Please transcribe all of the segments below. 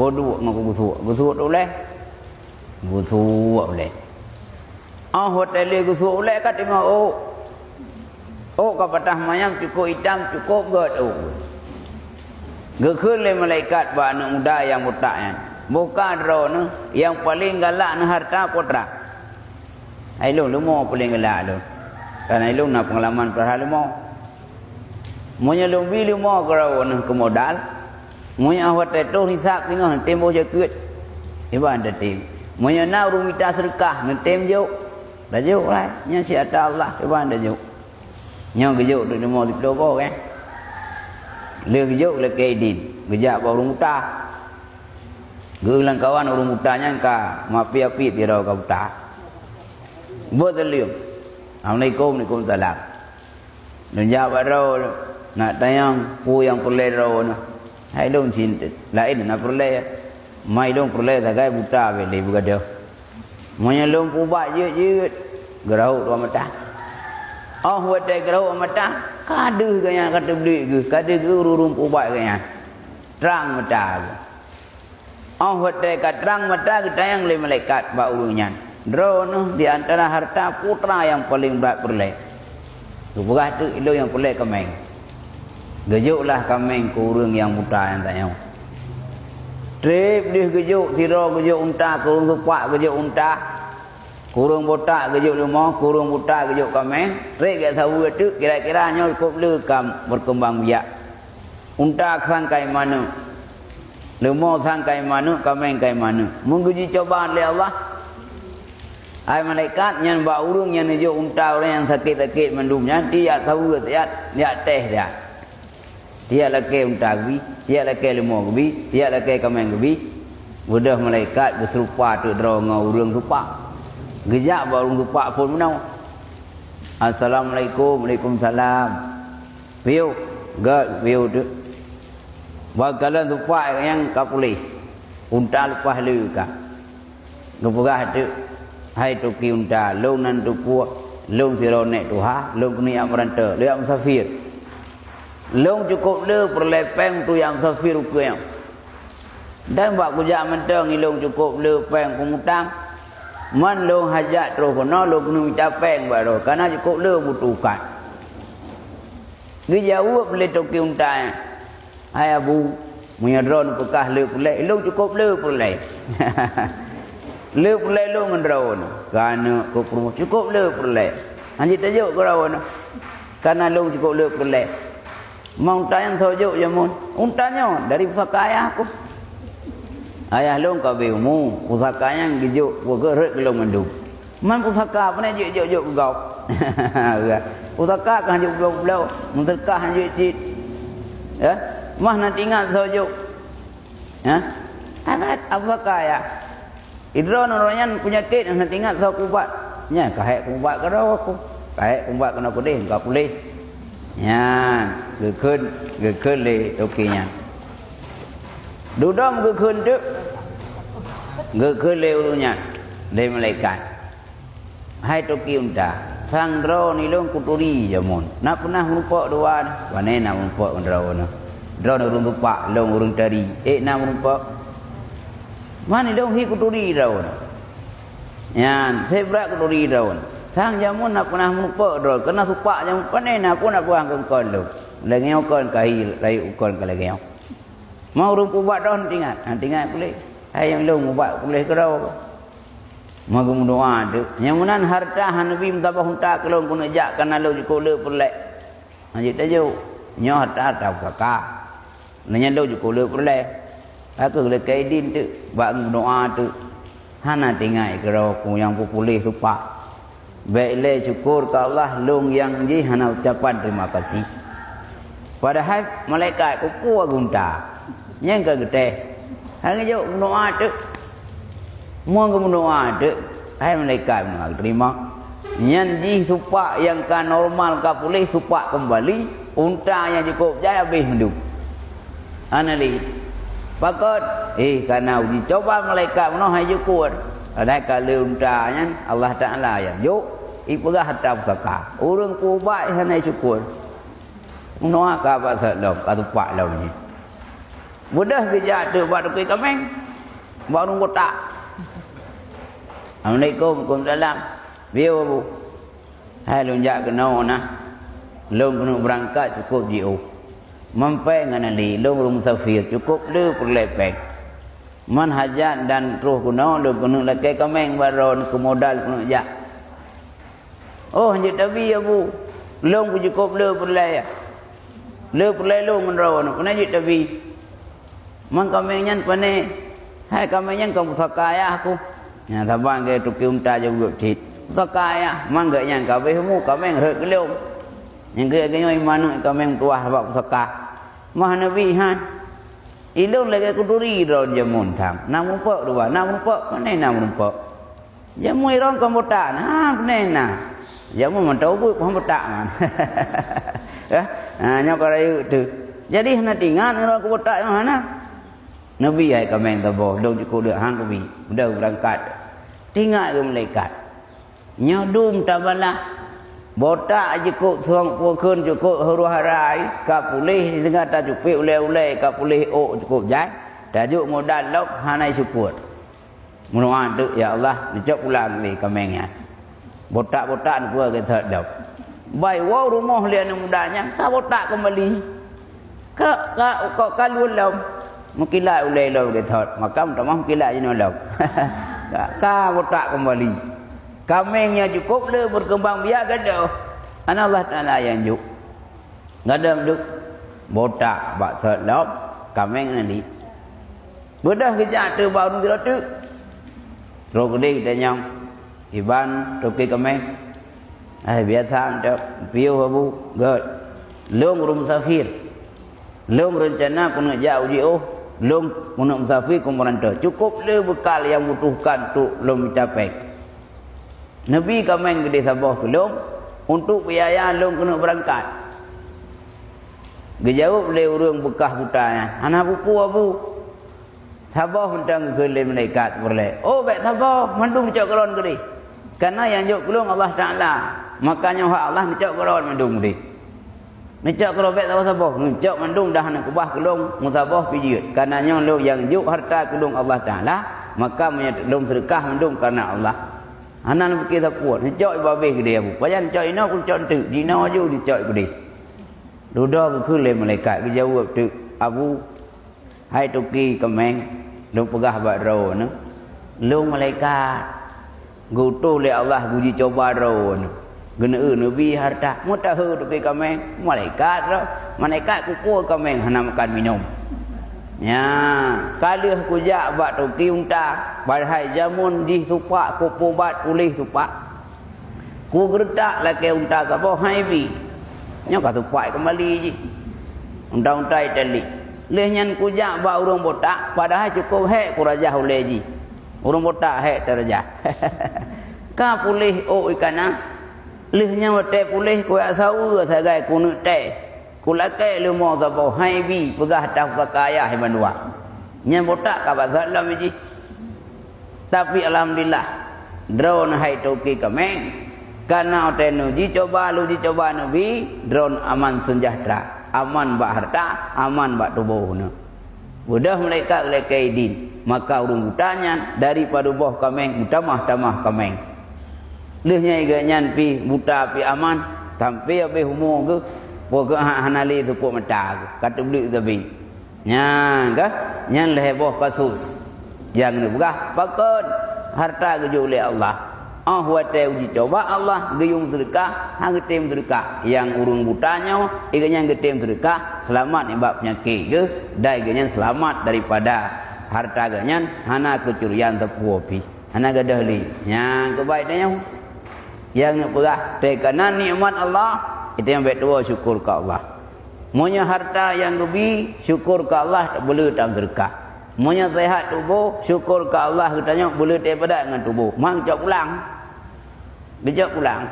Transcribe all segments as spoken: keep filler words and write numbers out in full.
Boh duek ngon geusuek. Geusuek ulèe. Geusuek ulèe. Óh watèe lheueh geusuek ulèe ka teuma ôk. Ôk ka patah manyam cukôp itam, cukôp gèt ôk. Geukheun lé malaikat bak aneuk muda nyang buta nyan, "Boh ka droeneuh nyang paleng galak ngon hareuta peue trang?" "Hai lôn, leumo paleng galak lôn. Karena lôn na peungalaman peurahah leumo. Meunyoe lôn bi leumo keu droeneuh keu modal, meunyoe watèe troh hisab singoh neutem boh jakeuet, kiban tatem. Meunyoe na ureueng mita seudeukah, neutem jok. Tajok, hai, nyan sit atra Allah, kiban tajok." Nyoe geujok teuk leumo siplôh boh, kan? Lheueh geujok lakèe idin, geujak bak ureueng buta. Geueu lam kawan ureueng buta nyan ka meuapi-api sidroe ka buta. Beuet saleuem. "Assalamualaikum." "Waalaikumsalam." "Lôn jak bak droe, nak tanyong peue nyang peureulèe droeneuh." "Hai lôn cit laén na peureulèe. Ma lôn peureulèe sagai buta bèk lé beugadôh. Meunyoe lôn peuubat jeuet-jeuet, geurahot dua mata." Óh watèe geurahot dua mata, ka deuh geuh nyan ka teubleuet geuh, ka deuh geuh ureueng-ureueng peuubat geuh nyan. Trang mata geuh. Óh watèe ka trang mata, geutanyong lé malaikat bak ureueng nyan, "Droeneuh di antara hareuta peue atra nyang paleng brat peureulèe?" Geupeugah teuk, "Ilôn nyang peureulèe kaméng." Geujoklah kaméng keu ureueng nyang buta nyan tanyoe. Trép deuh geujok, sidroe geujok unta, keu ureueng supak geujok unta, keu ureueng botak geujok leumo, keu ureueng buta geujok kaméng, trép geusaweue teuk, kira-kira nyoe cukôp le ka beukeumbang biak. Unta sang kayèe manök, leumo sang kayèe manök, kaméng kayèe manök. Meunyoe jicuba lé Allah, hai malaikat, nyan bak ureueng nyang neujok unta ureueng nyang sakét-sakét mandum nyan, tiyak saweue siat, tiyak teh siat. Tiyak lakèe unta geubi, tiyak lakèe leumo geubi, tiyak lakèe kaméng geubi. Beudôh malaikat geuseurupa teuk droe ngon ureueng supak. Geujak bak ureueng supak phôn meunoe. "Assalamualaikum." "Waalaikumsalam." Piôh, gèt piôh teuk. Bak kalon supak nyang ka puléh, unta leupah le ka. Geupeugah teuk, "Hai toke unta, lôn nan teupeue, lôn sidroe nèk tuha, lôn keuneuk jak meuranto, lôn jak musafir. Lôn cukôp le peureulèe pèng untuk jak musafir ukeue nyoe. Dan bak kujak mantong ilôn cukôp le pèng peungutang. Man lôn hajat troh keunoe, lôn keuneuk mita pèng bak droe, kareuna cukôp le butuh ukat." Geujaweueb lé toke unta nyan, "Hai Abu, meunyoe droeneuh peugah le peureulèe, ilôn cukôp le peureulèe. Le peureulèe lôn ngon droeneuh, keu aneuk, keu peurumoh, cukôp le peureulèe. Hana jeuet tajok keu droeneuh, kareuna lôn cukôp le peureulèe." "Ma unta nyan soe jok jameun?" "Unta nyoe dari pusaka ayah ku." "Ayah lôn ka abéh umu, pusaka nyan geujok, geurhot keu lôn mandum. Man pusaka pane jeuet jok-jok keu gob?" "Pusaka ka hanjeuet bloe-bloe, meuseudeukah hanjeuet cit. Ya, mah na teuingat soe jok. Ya, abat, pusaka ayah. Idroe nurot nyan peunyakét, hana teuingat soe keu ubat. Nyan ka hék keu ubat keudroe ku. Ka hék keu ubat keunoe keudeh, ka puléh." Nyan geukheun, geukheun lé toke nyan. Dudoe geukheun teuk, geukheun lé ureueng nyan lé malaikat, "Hai toke unta, sang droeneuh ilôn kuturi jameun. Na peunah meurumpok dua?" "Pane na meurumpok ngon droeneuh. Droeneuh ureueng tupak, lôn ureueng tari. Ék na meurumpok?" "Man ilôn hi kuturi droeneuh. Nyan, seb brat kuturi droeneuh. Sang jameun na peunah meurumpok droe, keuneuk supak jameun, pane na peue na peugah keu kon lôn. Lagèe nyoe kon ka hi, rayeuk kon ka lagèe nyoe. Ma ureueng peuubat droe hana teuingat, hana teuingat puléh. Hai nyang lôn ubat puléh keudroe." Meugeumeudoa teuk, "Nyang meunan hareuta hana bi meusaboh unta keu lôn keuneuk jak, kareuna lôn cukôp le peureulèe. Hana jeuet tajok. Nyoe hareuta, hareuta pusaka. Nyan lôn cukôp le peureulèe." Ka keuh lakèe idin teuk, bak geumeudoa teuk. "Hana teuingat keudroe ku nyang peupuléh supak. Bèk lé syukur keu Allah, lôn nyang jih hana ucapan terima kasih." Padahai malaikat keupeue unta. Nyan ka geutéh. Hana jok meudoa teuk. Meunyoe geumeudoa teuk, hai malaikat meudoa geuteurimong. Nyan jih supak nyang ka normal ka puléh supak keumbali, unta nyang cukôp jai abéh mandum. Hana lé. Pakon? Eh, kareuna uji coba malaikat meunoe hai syukur. Padahai ka le unta nyan Allah Taala nyang jok, ipeugah hareuta pusaka. Ureueng peuubat hana syukur. Meunoe ka bak sat lom, ka tupak lom jih. Beudôh geujak teuk bak tukui kaméng, bak ureuëng botak. "Assalamualaikum." "Waalaikumsalam." "Piye, Abu?" "Hai lôn jak keunoe na. Lôn keuneuk beurangkat cukôp jiôh. Man péng hana lé, lôn ureuëng musafir, cukôp le peureulée péng. Man hajat dan troh keunoe lôn keuneuk lakée kaméng bak droeneuh keu modal keuneuk jak." "Oh, jeuet tabi, Abu. Lôn peucukôp le peureulée. Le peureulée lôn ngon droeneuh, keuneuk jeuet tabi." "Man kaméng nyan pané?" "Hai kaméng nyan kon pusaka ayah ku." Nyang saban lagée tukui unta jaweueb cit. "Pusaka ayah, man geuh nyan ka habéh umu kaméng rhot keu lôn." Nyang geuyue geunyoi manök kaméng tuwah bak pusaka. "Mah neubi han?" "Ilôn lagée kuturi droe jameun tham. Na meurumpok dua, na meurumpok, pané na meurumpok." "Jameun irong kon botak na, pané na." "Jameun mantong buet kon botak man." Eh, ha, nyoe ka rayeuk tu. Jadi hana tingat ngon ureuëng botak nyang hana. "Neubi hai kaméng saboh, lôn cukôp le han kubi. Udah beurangkat." Tingat keu malaikat. Nyoe dum tabalah. Botak jikôp suang pukon cukôp huru harai, ka puléh singoh tacupet ulée-ulée, ka puléh ôk cukôp jai, tajok modal lom hana syukur. Meudoá teuk, "Ya Allah, neucok pulang lé kaméng nyan." Botak-botak neupeugah gét that dong. Bai woe rumoh lé aneuëk muda nyan, ka botak keumbali. Ka, ka, ka, ka lôn lom. Meukilat ulée lom gét that. Maka meutamah meukilat jinoe lom. Ka, ka botak keumbali. Kaméng nyang cukôp le beureukeubang biak gadôh. Hana Allah Taala nyang jok. Gadôh duek botak bak sot lom, kaméng nadi. Beudôh geujak teuk bak ureuëng sidroe teuk. Troh keudeh tanyong, iban toke kaméng. "Hai, biasa mantong, piôh Abu, gét. Lôn ureuëng musafir. Lôn reuncana keuneuk jak u jiôh, lôn keuneuk musafir keu meuranto. Cukôp le beukal nyang butuhkan untuk lôn mita péng. Neubi kaméng keudeh saboh keu lôn, untuk biaya lôn keuneuk beurangkat." Geujaweueb lé ureuëng beukah buta nyan, "Hana peue-peue, Abu. Saboh mantong," geukheun lé malaikat peureulée. "Oh, bék saboh, mandum cok keu droen keudeh. Kareuna nyang jok keu lôn Allah Taala, maka nyoe hak Allah neucok keu droen mandum keudeh." Neucok keudroe bék saboh-saboh, neucok mandum dah hana keubah keu lôn, meusaboh pih jeuet. Kareuna nyoe lôn nyang jok hareuta keu lôn Allah Taala, maka meunyoe lôn seudeukah mandum kareuna Allah. Hana neupiké sapeue, neucok babeh keudeh Abu. Pajan neucok inoe, neucok enteuk, jinoe aju neucok keudeh. Dudoe geukheun lé malaikat, geujaweueb teuk, "Abu, hai toke kaméng, lôn peugah bak droeneuh, lôn malaikat geutuh lé Allah geuji cuba droeneuh, geuneuk neubi hareuta." Meuteuheu toke kaméng, malaikat droe, malaikat kupeue kaméng hana makan minum. Nyan, ka lheueh kujak bak toke unta, padahai jameun jih supak, kupeubat puléh supak. Kugeureutak lakée unta saboh hai bi. Nyoe ka tupat keumbali jih. Unta-unta Itali. Lheueh nyan kujak bak ureuëng botak, padahai cukôp hék kurajah ulée jih. Ureuëng botak hék teurajah. Ka puléh ôk ikan na. Lheueh nyan watée puléh kujak saweue sagai keuneuk tée. Kulakée leumo saboh hai bi peugah tafaka ayah bandua. Nyan botak ka basat lom jih. Tapi alhamdulillah, droeneuh hai toke kaméng, kareuna watée neuji cuba, lôn jicuba neubi, droeneuh aman seujahteura, aman bak hareuta, aman bak tuboh neuh. Beudôh malaikat geulakée idin, maka ureuëng buta nyan daripada boh kaméng meutamah-tamah kaméng. Lheueh nyan geuh nyan pih buta pih aman, sampoe habéh umu geuh, poh geuh hana lé seupôt mata geuh, ka teubleuek sabe. Nyan ka, nyan lhée boh kasus nyang neupeugah pakon hareuta geujok lé Allah. Óh watée uji cuba Allah geuyue meuseudeukah, hana geutem seudeukah. Nyang ureuëng buta nyoe, geuh nyan geutem seudeukah, seulamat nibak peunyakét geuh, dan geuh nyan seulamat daripada hareuta geuh nyan hana keucurian sapeue pih. Hana gadôh lé. Nyang keubai tanyoe. Nyang neupeugah, teuka na nikmat Allah, geutanyoe bék tuwoe syukur keu Allah. Meunyoe hareuta nyang geubi, syukur keu Allah, tabeuleueh tam seudeukah. Meunyoe seuhat tuboh, syukur keu Allah, geutanyoe beuleueh teupadat ngon tuboh. Man geucok pulang. Geucok pulang.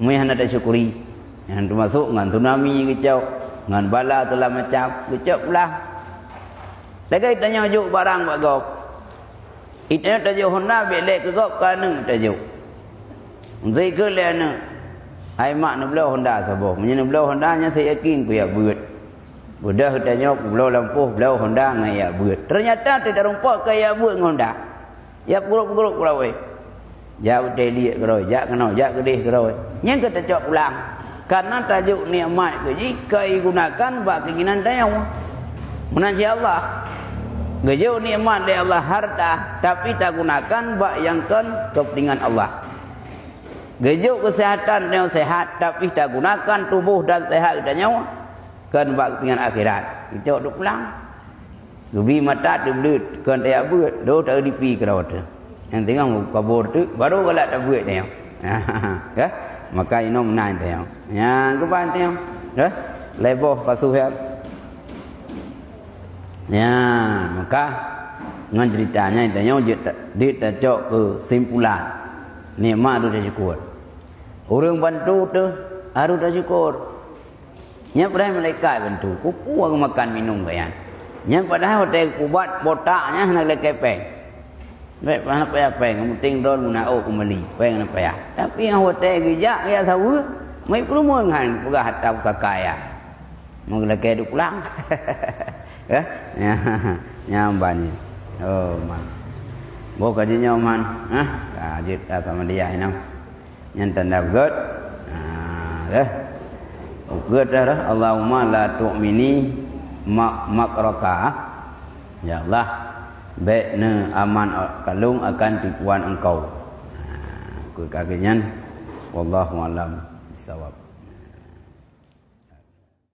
Meunyoe hana tasyukuri, nyan teumasok ngon tsunami geucok, ngon bala segala macam, geucok pulang. Lagée tanyoe jok barang bak gob. Itanyoe tajok Honda bék lé keu gob keu aneuëk tajok. Meusikeue lé aneuëk, "Hai mak, neubloe Honda saboh." Meunyoe neubloe Honda, nyan saya yakin kujak beuet. Beudôh tanyoe bloe lampôh, bloe honda ngon jak beuet. Teunyata teutareumpok keu jak beuet ngon honda. Jak peugrôp-peugrôp keudroe. Jak u Telik keudroe, jak keunoe, jak keudeh keudroe. Nyan ka tacok pulang. Kareuna tajok nikmat keu jih ka jigunakan bak keinginan tanyoe. Meunan cit Allah. Geujok nikmat lé Allah hareuta, tapi tagunakan bak nyang kon keupeuntengan Allah. Geujok keuseuhatan tanyoe seuhat, tapi tagunakan tuboh dan seuhat geutanyoe kon bak keupeuntengan akhirat. Geucok duek pulang. Geubi mata teubleuet, kon tajak beuet, dôh taeu dipi keudroe teuh. Nyang teungoh kabor teuk, barô galak tabeuet nyoe. Ka? Maka inoe meunan tanyoe. Nyang keuban tanyoe. Ka? Lhèe boh kasus nyan. Nyan, maka ngon ceurita nyan tanyoe jeuet ta-, jeuet tacok keusimpulan. Nikmat harôh tasyukur. Ureueng bantu teuh harôh tasyukur. Nyan padahai malaikat bantu, peue-peue geumakan minong gobnyan. Nyan padahai watèe geupubat botak nyan hana geulakèe pèng. Bèk hana payah pèng, yang penting droen guna ôk keumbali, pèng hana payah. Tapi nyang watèe geujak, geujak saweue, meupeureumeun han peugah atra pusaka ya. Meugeulakèe duek pulang. Eh? Nyan ban nyan. Oh, man. Boh ka jih nyoe, man. Hah? Ka jeuet atra sama dia inong. Nyan tanda beugöt. Ha, deh. Beugöt dah, dah. Allahumma la tu'mini ma-, makraka. Ya Allah, bèk neuaman kalông akan tipuan Engkau. Ha, keu kaki nyan. Wallahu a'lam bissawab.